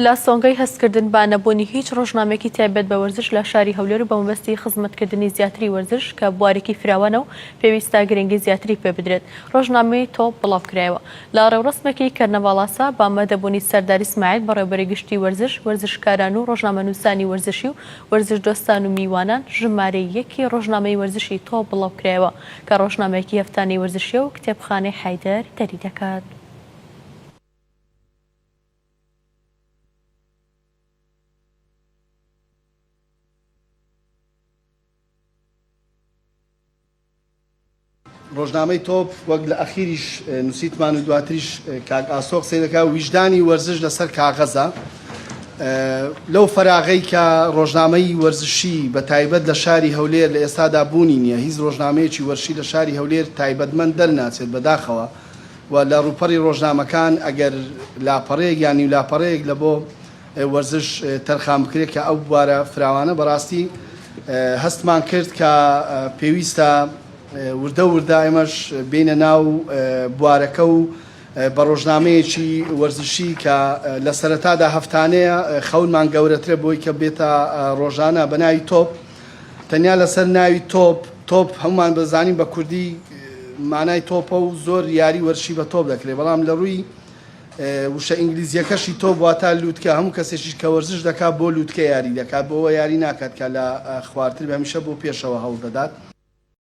لە سۆنگەی هەستکردن بە نەبوونی هیچ ڕۆژنامەیەکی تایبەت بە وەرزش لە شاری هەولێر و بە مەبەستی خزمەتکردنی زیاتری وەرزش کە بوارێکی فراوانە و پێویستە گرنگی زیاتری پێ بدرێت ڕۆژنامەی تۆپ بڵاوکرایەوە لە ڕێوڕەسمێکی کەرنەڤاڵاسا بە ئامادەبوونی سەردار ئیسماعیل بەڕێوەبەری گشتی وەرزش، وەرزشکاران و ڕۆژنامەنووسانی وەرزشی و وەرزشدۆستان و میوانان ژمارەی یەکی ڕۆژنامەی وەرزشی تۆپ بڵاوکرایەوە کە ڕۆژنامەیەکی هەفتانەی وەرزشیە و کتێبخانەی حەیدەر دەریدەکات. ڕۆژنامەی تۆپ وەک لە ئەخیریش نووسیتمان و دواتریش کاک ئاسۆ قسەی دەکا ویژدانی وەرزش لەسەر کاغەزە لەو فەراغەی کە ڕۆژنامەی وەرزشی بە تایبەت لە شاری هەولێر لە ئێستادا بوونی نییە هیچ ڕۆژنامەیەکی وەرشی لە شاری هەولێر تایبەتمەند دەرناچێت بەداخەوە و لە ڕووپەڕی ڕۆژنامەکان ئەگەر لاپەڕەیەک یان نیو لاپەڕەیەک لە بۆ وەرزش تەرخان بکرێت کە ئەو بوارە فراوانە بەڕاستی هەستمان کرد کە پێویستە وردە وردە ئێمەش بینە ناو بوارەکە و بە ڕۆژنامەیەکی وەرزشی کە لە سەرەتادا هەفتانەیە خەونمان گەورەترە بۆی کە بێتە ڕۆژانە بە ناوی تۆپ تەنیا لەسەر ناوی تۆپ تۆپ هەمومان بەزانین بە کوردی مانای تۆپە و زۆر یاری وەرشی بە تۆپ دەکرێت بەڵام لە ڕووی وشە ئینگلیزیەکەشی تۆپ واتا لوتکە، هەموو کەسێکیش کە وەرزش دەکات بۆ لوتکە یاری دەکات، بۆ ئەوە یاری ناکات کە لە خوارتر بێ، هەمیشە بۆ پێشەوە هەوڵ دەدات.